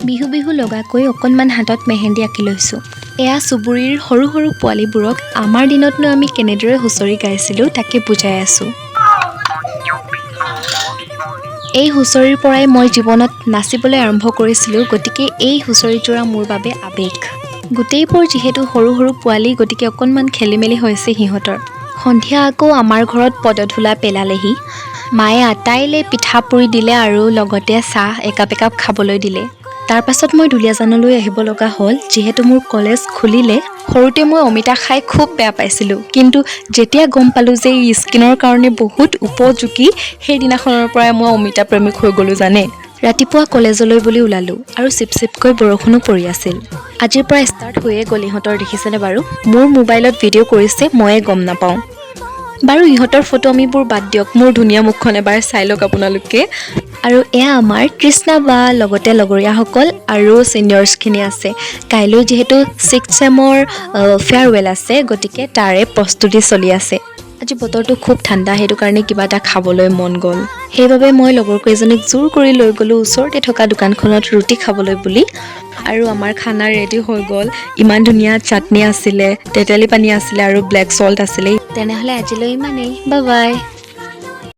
বিহু বিহু লগাকৈ অকণমান হাতত মেহেন্দি আঁকি লৈছোঁ। এয়া চুবুৰীৰ সৰু সৰু পোৱালীবোৰক আমাৰ দিনতনো আমি কেনেদৰে হুঁচৰি গাইছিলোঁ, তাকে বুজাই আছোঁ। এই হুঁচৰিৰ পৰাই মই জীৱনত নাচিবলৈ আৰম্ভ কৰিছিলোঁ, গতিকে এই হুঁচৰি যোৰা মোৰ বাবে আৱেগ। গোটেইবোৰ যিহেতু সৰু সৰু পোৱালি, গতিকে অকণমান খেলি মেলি হৈছে সিহঁতৰ। সন্ধিয়া আকৌ আমাৰ ঘৰত পদধূলা পেলালেহি। মায়ে আটাইলে পিঠা পুৰি দিলে আৰু লগতে চাহ একাপ একাপ খাবলৈ দিলে। তাৰপাছত মই দুলীয়াজানলৈ আহিব লগা হ'ল, যিহেতু মোৰ কলেজ খুলিলে। সৰুতে মই অমিতা খাই খুব বেয়া পাইছিলোঁ, কিন্তু যেতিয়া গম পালোঁ যে ই স্কিনৰ কাৰণে বহুত উপযোগী, সেইদিনাখনৰ পৰাই মই অমিতা প্ৰেমিক হৈ গ'লোঁ, জানে। ৰাতিপুৱা কলেজলৈ বুলি ওলালোঁ আৰু চিপচিপকৈ বৰষুণো পৰি আছিল। আজিৰ পৰা ষ্টাৰ্ট হৈয়ে গ'ল ইহঁতৰ, দেখিছেনে বাৰু? মোৰ মোবাইলত ভিডিঅ' কৰিছে, ময়ে গম নাপাওঁ। বাৰু, ইহঁতৰ ফটোৱামিবোৰ বাদ দিয়ক, মোৰ ধুনীয়া মুখখন এবাৰ চাই লওক আপোনালোকে। আৰু এয়া আমাৰ কৃষ্ণা বা, লগতে লগৰীয়াসকল আৰু ছিনিয়ৰ্ছখিনি আছে। কাইলৈ যিহেতু ছিক্স চেমৰ ফেয়াৰৱেল আছে, গতিকে তাৰে প্ৰস্তুতি চলি আছে। আজি বতৰটো খুব ঠাণ্ডা, সেইটো কাৰণে কিবা এটা খাবলৈ মন গ'ল। সেইবাবে মই লগৰ কেইজনীক জোৰ কৰি লৈ গ'লোঁ ওচৰতে থকা দোকানখনত ৰুটি খাবলৈ বুলি। আৰু আমাৰ খানা ৰেডি হৈ গ'ল। ইমান ধুনীয়া চাটনি আছিলে, তেতেলী পানী আছিলে আৰু ব্লেক চল্ট আছিলে। তেনেহ'লে আজিলৈ ইমানেই, বাই বাই।